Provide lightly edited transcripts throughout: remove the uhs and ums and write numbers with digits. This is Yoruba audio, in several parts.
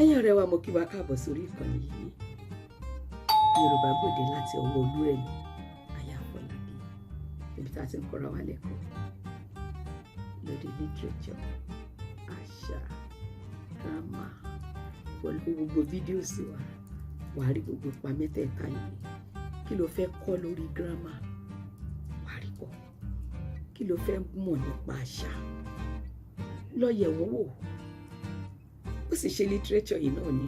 Ẹ̀yin ọ̀rẹ́ wa, mo kí wa káàbọ̀ sórí ìkànnì yìí, Yorùbá Gbòde, láti ọwọ́ Olúrẹ̀mí Aya Àfọlábí, níbi tá a ti ń kọ́ra wa lẹ́kọ̀ọ́ lórí literature, àṣà, grammar. Pẹ̀lú gbogbo fídíò sí wa, wàá rí gbogbo ipa mẹ́tẹ̀ẹ̀ta yìí. Kí ló fẹ́ kọ́ lórí grammar? Wàá rí kọ́. Kí ló fẹ́ mọ̀ nípa àṣà? Lọ yẹ̀ wọ́n wò. Ó sì ṣe literature yìí náà ni,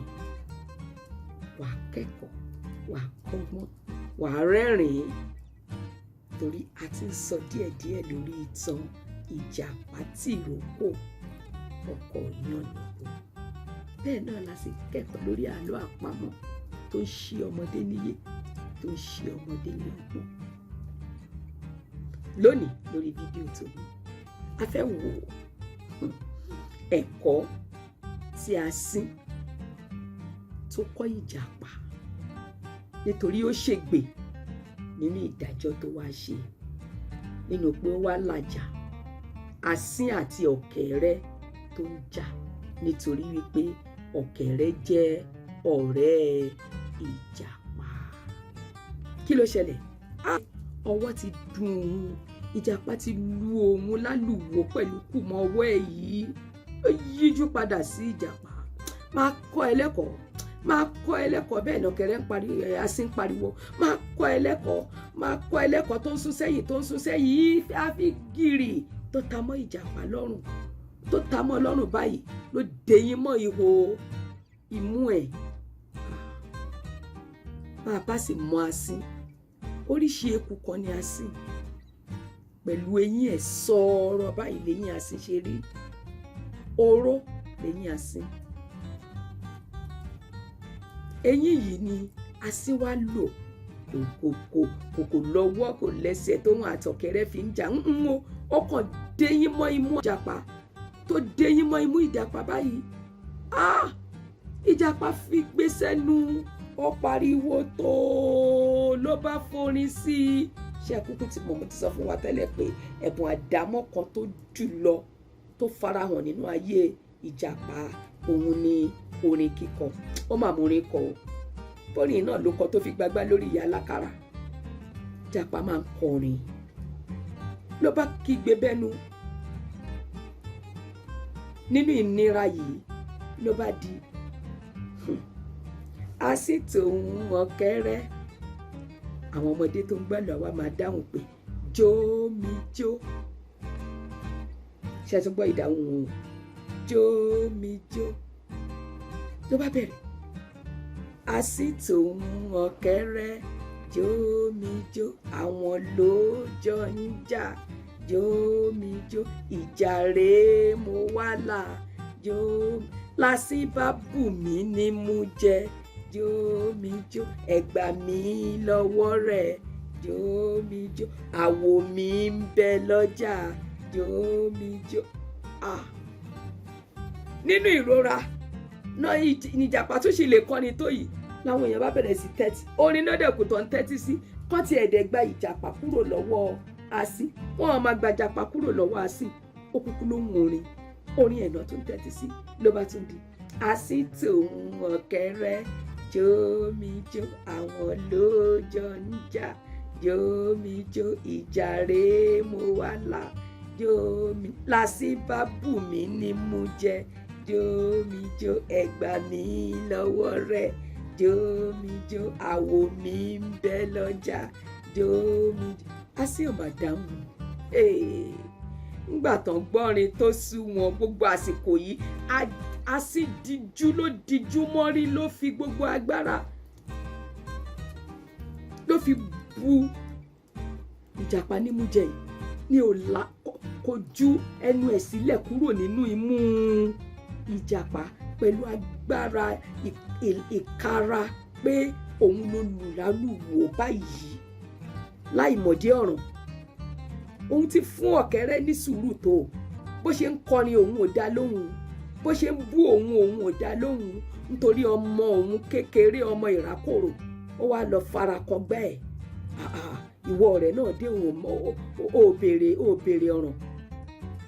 wàá kẹ́kọ̀ọ́, wàá kọ́gbọ́n, wàá rẹ́rìn-ín, torí a ti ń sọ díẹ̀díẹ̀ lórí ìtàn Ìjàpá tìrókò ọkọ Yánníbo. Bẹ́ẹ̀ náà la sì kẹ́kọ̀ọ́ lórí àlọ́ àpamọ̀ tó ń ṣí ọmọdé níyè, tó ń ṣí ọmọdé ní ọgbọ́n. Lónìí, lórí fídíò tòní, a fẹ́ wò ẹ̀kọ́ tí asín tó kọ́ Ìjàpá, nítorí ó ṣègbè nínú ìdájọ́ tó wá ṣe, nínú pé ó wá làjà asín àti ọ̀kẹ́rẹ́ tó ń jà, nítorí wípé ọ̀kẹ́rẹ́ jẹ́ ọ̀rẹ́ Ìjàpá. Kí ló ṣẹlẹ̀? Ọwọ́ ti dùn òun, Ìjàpá ti lu òun lálùwò pẹ̀lú kùmọ̀ ọwọ́ ẹ̀ yìí. Ó yíjú padà sí Ìjàpá, "Máa kọ́ ẹ lẹ́kọ̀ọ́, máa kọ́ ẹ lẹ́kọ̀ọ́." Bẹ́ẹ̀ lọ́kẹ́rẹ́ ń pariwo, ẹ̀ asín ń pariwo, "Máa kọ́ ẹ lẹ́kọ̀ọ́, máa kọ́ ẹ lẹ́kọ̀ọ́." Tó ń sún sẹ́yìn, tó ń sún sẹ́yìn, á fi gírì tó ta mọ́ Ìjàpá lọ́rùn, tó ta mọ́ lọ́rùn báyìí, ló dẹ̀yìn mọ́ ihò imú ẹ̀. Bá a bá sì mọ asín, oríṣi eku kan ni asín, pẹ̀lú eyín ẹ̀ sọ̀rọ̀ báyìí lẹ́yìn asín ṣe rí, oró lẹ́yìn asín. Eyín yìí ni asín wá lò. Kò lọ́wọ́, kò lẹ́sẹ̀ tóun àtọ̀kẹ́rẹ́ fi ń jà ń ń o. Ó kàn déyín mọ́ imú Ìjàpá. Tó déyín mọ́ imú Ìjàpá báyìí, ah, Ìjàpá fi gbé sẹ́nu, ó pariwo tó, ló bá forin sí i. Ṣé kúkú tí mo ti sọ fún wa tẹ́lẹ̀ pé ẹ̀bùn àdámọ́ kan tó jù lọ tó farahàn nínú ayé Ìjàpá, òun ni orin kíkọ. Ó mà mú orin kọ o. Bọ́rin náà ló kọ tó fi gbágbá lórí ìyá alákàrà. Ìjàpá máa ń kọrin. Ló bá kígbe bẹ́nu nínú ìnira yìí, ló bá di asín tòun ọ̀kẹ́rẹ́. Àwọn ọmọdé tó ń gbàlù àwa máa dáhùn pé, "Jó mi jó." Ṣe é tún gbọ́ ìdáhùn wọn? "Jó mi jó." Ló bá bẹ̀rẹ̀, asín tòun ọ̀kẹ́rẹ́, jó mi jó, àwọn ló jọ ń jà, jó mi jó, ìjà rèé mo wá là, jó lásìn bá bù mí ní mú jẹ, jó mi jó, ẹ gbà mí lọ́wọ́ rẹ̀, jó mi jó, àwò mi ń bẹ lọ́jà, jó mi jó. Ah, nínú ìrora náà ìjàpá tó sì lè kọ́ni tó yìí, làwọn èèyàn bá bẹ̀rẹ̀ sí tẹ́tí orin náà. Dẹ̀kù tó ń tẹ́tí sí kọ́ ti ẹ̀dẹ̀ gba Ìjàpá kúrò lọ́wọ́ asín. Wọ́n máa gba Ìjàpá kúrò lọ́wọ́ asín, ó kúkú ló ń orin, orin ẹ̀ náà tó ń tẹ́tí sí. Ló bá tún di asín tòun ọ̀kẹ́rẹ́, jó mi jó, àwọn ló jọ ń jà, jó mi jó, ìjà rèé mo wá là, jó mi lásìn bá bù mí ní mú jẹ, jó mi jó, ẹ gbà mí lọ́wọ́ rẹ̀, jó mi jó, àwò mi ń bẹ lọ́jà, jó mi jó. Asín ò mà dáhùn. Ńgbà tán gbọ́rin tó sú wọn, gbogbo àsìkò yìí, asín díjú, ló díjú mọ́rí, ló fi gbogbo agbára ló fi bu Ìjàpá nímú jẹ yìí ní ò la kò ju ẹnu ẹ̀ sílẹ̀ kúrò nínú imú Ìjàpá pẹ̀lú agbára ìkara pé òun ló lù lálùwò báyìí láì mọ̀dí ọ̀ràn. Òun ti fún ọ̀kẹ́rẹ́ ní sùúrù tó, bó ṣe ń kọrin òun ò dá lóhùn, bó ṣe ń bú òun, òun ò dá lóhùn, nítorí ọmọ òun kékeré, ọmọ ìrákòrò, ó wá lọ fara kọgbẹ́ ẹ̀. Ìwọ ọ̀rẹ́ náà dé, òun ò béèrè, ò béèrè ọ̀ràn,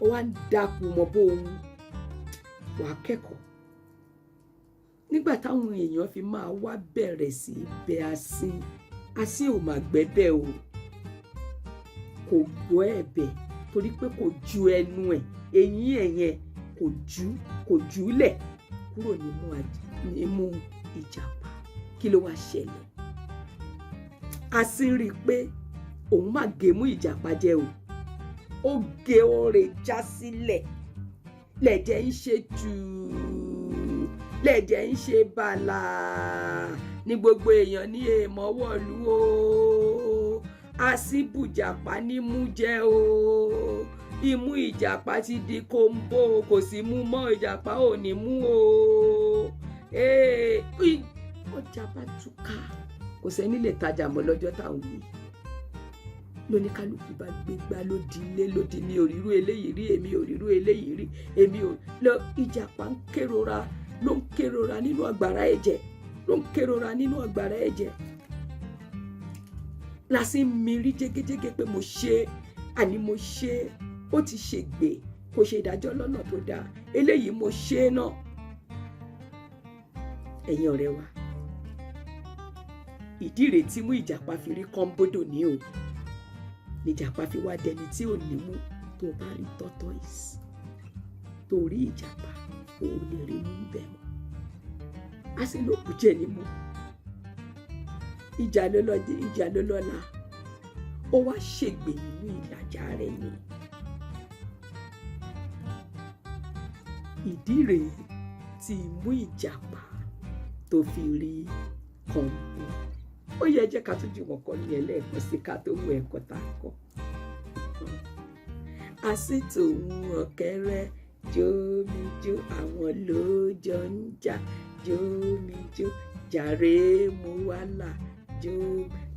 ó wá ń dapò mọ́ bó òun. Wàá kẹ́kọ̀ọ́. Nígbà táwọn èèyàn fi máa wá bẹ̀rẹ̀ sí í bẹ asín, asín ò mà gbẹ́bẹ̀ o, kò gbọ́ ẹ̀bẹ̀, torí pé kò ju ẹnu ẹ̀, eyín ẹ̀ yẹn kò júlẹ̀ kúrò nímú ìjàpá. Kí ló wá ṣẹlẹ̀? Asín rí i pé òun má gé mú ìjàpá jẹ o. Ó gé oore já sílẹ̀, lẹ̀jẹ̀ ń ṣe tùú, lẹ̀jẹ̀ ń ṣe bàlà ní gbogbo èèyàn ní èèmọ̀ wọ̀lú o. Asín bùjàpá nímú jẹ o, imú ìjàpá ti di kóńbó, kò sí mú mọ́, ìjàpá ò ní mú o. Ọjà bá túká, kò sẹ́ni lè tajà mọ́ lọ́jọ́ táwọn yìí. Lóníkálukú bá gbégbá lódì ilé lódì, mi ò rírú eléyìí rí, èmi ò rírú eléyìí rí, èmi ò lọ. Ìjàpá ń kérora, ló ń kérora nínú àgbàrá ẹ̀jẹ̀, ló ń kérora nínú àgbàrá ẹ̀jẹ̀. Lásì mi rí jégéjégé pé mo ṣe, àní mo ṣe, ó ti ṣègbè, kò ṣe ìdájọ́ lọ́nà tó dáa, eléyìí mo ṣe é náà. Ẹ̀yin ọ̀rẹ́ wa, ìdí rèé tí mú ìjàpá fi rí kọ́ńbódò ní o, níjàpá fi wá dẹni tí ò ní mú. Tó bá rí tortoise, tó rí ìjàpá, ò lè rí mú bẹ́ẹ̀ mọ́. A sì ló kù jẹ́ ní mú. Ìjà ló lọ, ìjà ló lọ́la, ó wá ṣègbè nínú ìlàjà rẹ̀ ni. Ìdí rèé tí mú ìjàpá tó fi rí kọ̀ǹbó. Ó yẹ jẹ́ ká tún jùmọ̀ kọ́ ní ẹlẹ́ẹ̀kan sí ká tó mú ẹ̀kọ́ tá a kọ́. Àsìtòun ọ̀kẹ́rẹ́ jómijó, àwọn ló jọ ń jà jómijó, jàre mú wàhálà jó,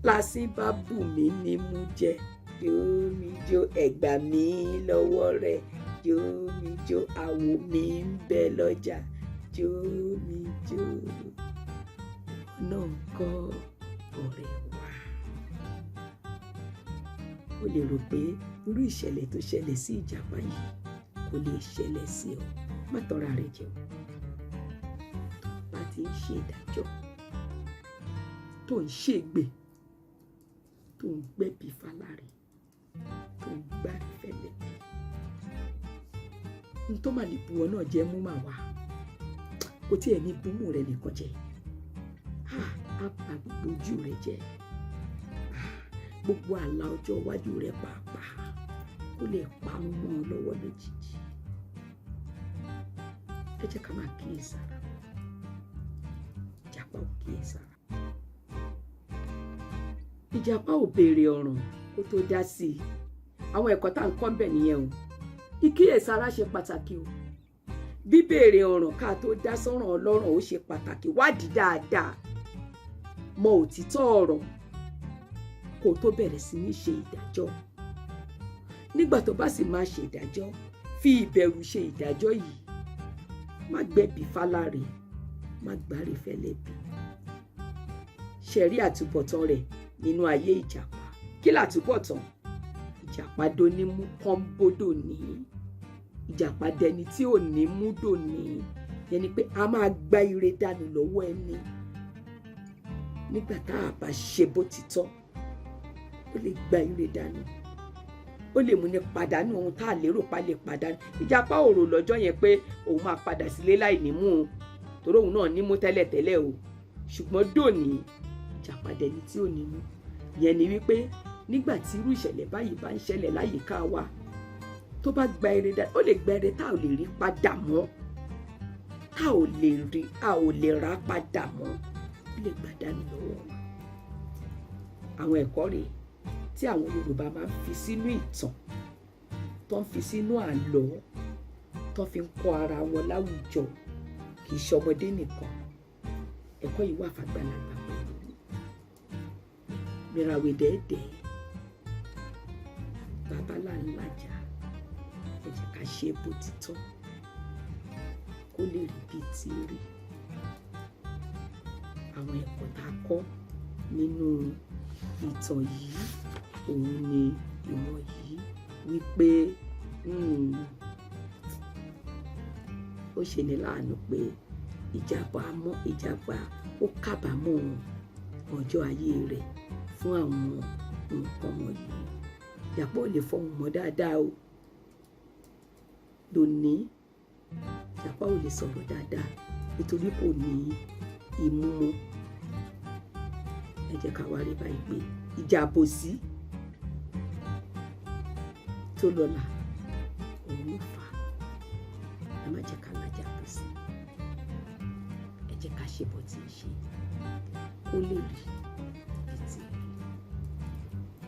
lásìn bá bù mí ní mú jẹ jómijó, ẹ̀gbà mi lọ́wọ́ rẹ̀ jómijó, àwo mi ń bẹ lọ́jà jómijó. Náà ń kọ́ ọ̀rẹ́ wa. Ó lè rò pé irú ìṣẹ̀lẹ̀ tó ṣẹlẹ̀ sí ìjàpá yìí kò lè ṣẹlẹ̀ sí ọ. Má tọ́ra rẹ jẹ o. Tó bá ti ń ṣe ìdájọ́, tó ń ṣègbè, tó ń gbẹ̀bí fáláre, tó ń gbárí fẹ́lẹ́bí, n tó mà lè bu ọ náà jẹ́ mú mà wá. Kò tí ẹ̀ ní búmú rẹ nìkan jẹ́, á bà gbogbo ojú rẹ jẹ́, gbogbo àlà ọjọ́ iwájú rẹ pàápàá kó lè parun mọ́ ọ lọ́wọ́ lójijì. Ẹ jẹ́ ká máa kíyèsára. Ìjàpá ò kíyèsára. Ìjàpá ò béèrè ọ̀ràn kó tó dá sí i. Àwọn ẹ̀kọ́ tá à ń kọ́ ń bẹ̀ nìyẹn o. Ìkíyèsára ṣe pàtàkì o. Bíbéèrè ọ̀ràn ká tó dá sọ́ràn ọlọ́ràn ó ṣe pàtàkì. Wádìí dáadáa, mọ òtítọ́ ọ̀rọ̀ kó tó bẹ̀rẹ̀ sí ní ṣe ìdájọ́. Nígbà tó bá sì máa ṣe ìdájọ́, fi ìbẹ̀rù ṣe ìdájọ́ yìí. Má gbẹ̀bí fáláre, má gbáre fẹ́lẹ́bí. Ṣẹ̀rí àtúbọ̀tán rẹ̀ nínú ayé ìjàpá. Kí làtúbọ̀tán? Ìjàpá donímú kọ́ńbódò ní. Ìjàpá dẹni tí ò ní mú dòní. Yẹn ni pé a máa gba ire dànù lọ́wọ́ ẹni nígbà tá a bá ṣe bó ti tọ́. Ó lè gba ire dànù, ó lè mú ní pàdánù ohun tá a lérò pa lè pàdánù. Ìjàpá ò rò lọ́jọ́ yẹn pé òun máa padà sílé láì nímú o, torí òun náà nímú tẹ́lẹ̀tẹ́lẹ̀ o. Ṣùgbọ́n dòní, ìjàpá dẹni tí ò nímú. Yẹn ni wípé nígbà tí irú ìṣẹ̀lẹ̀ báyìí bá ń ṣẹlẹ̀ láyìíká wa, tó bá gba ire dànù, ó lè gba ire tá ò lè rí padà mọ́, tá ò lè rí, a ò lè rà padà mọ́, ó lè gbà dànù lọ́wọ́ wa. Àwọn ẹ̀kọ́ rèé tí àwọn Yorùbá máa ń fi sínú ìtàn, tó ń fi sínú àlọ́, tó fi ń kọ́ ara wọn láwùjọ. Kì í ṣọmọdé nìkan, ẹ̀kọ́ yìí wà fàgbàlagbà pẹ̀lú. Mìràwé dẹ́ẹ̀dẹ́, bàbá là ń làjà, ẹ jẹ́ ká ṣe bó ti tọ́ kó lè rí bíi ti rí. Àwọn ẹ̀kọ́ tá a kọ́ nínú ìtàn yìí òun ni ìwọ̀n yìí, wípé ó ṣe ní láàánú pé Ìjàpá mọ́ ìjàpá, ó kábàámọ̀ ọjọ́ ayé rẹ̀ fún àwọn nǹkan wọ̀nyí. Ìjàpá ò lè fọhùn mọ́ dáadáa o lónìí. Ìjàpá ò lè sọ̀rọ̀ dáadáa nítorí kò ní imú mọ́. Ẹ jẹ́ ká wá rí báyìí pé ìjà àbòsí tó lọ́la òun ló fà á. Ẹ má jẹ́ ká lájà àbòsí. Ẹ jẹ́ ká ṣe bó ti ń ṣe kó lè rí bí ti rí.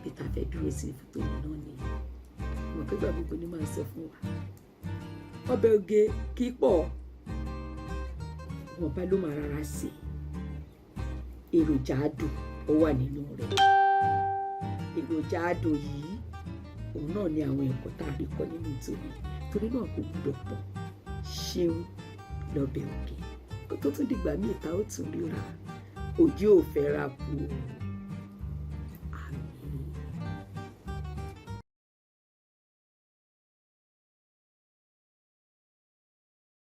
Bí ta fẹ́ dúró sí fún tòun náà nìyẹn. Mọ̀ pé gbà gbogbo ni máa sọ fún wa, ọbẹ̀ oge kì í pọ̀, wọn bá ló máa rárá sí. Èròjà adùn ó wà nínú rẹ̀. Èròjà adùn yìí, òun náà ni àwọn ẹ̀kọ́ tá a rí kọ́ nínú tòní. Torí náà, kò gbúdọ̀ pọ̀. Ṣeun lọ́bẹ̀ òkè. Kó tó tún dìgbà míì ta ó tún ríra, ojú ò fẹ́ ra kú o.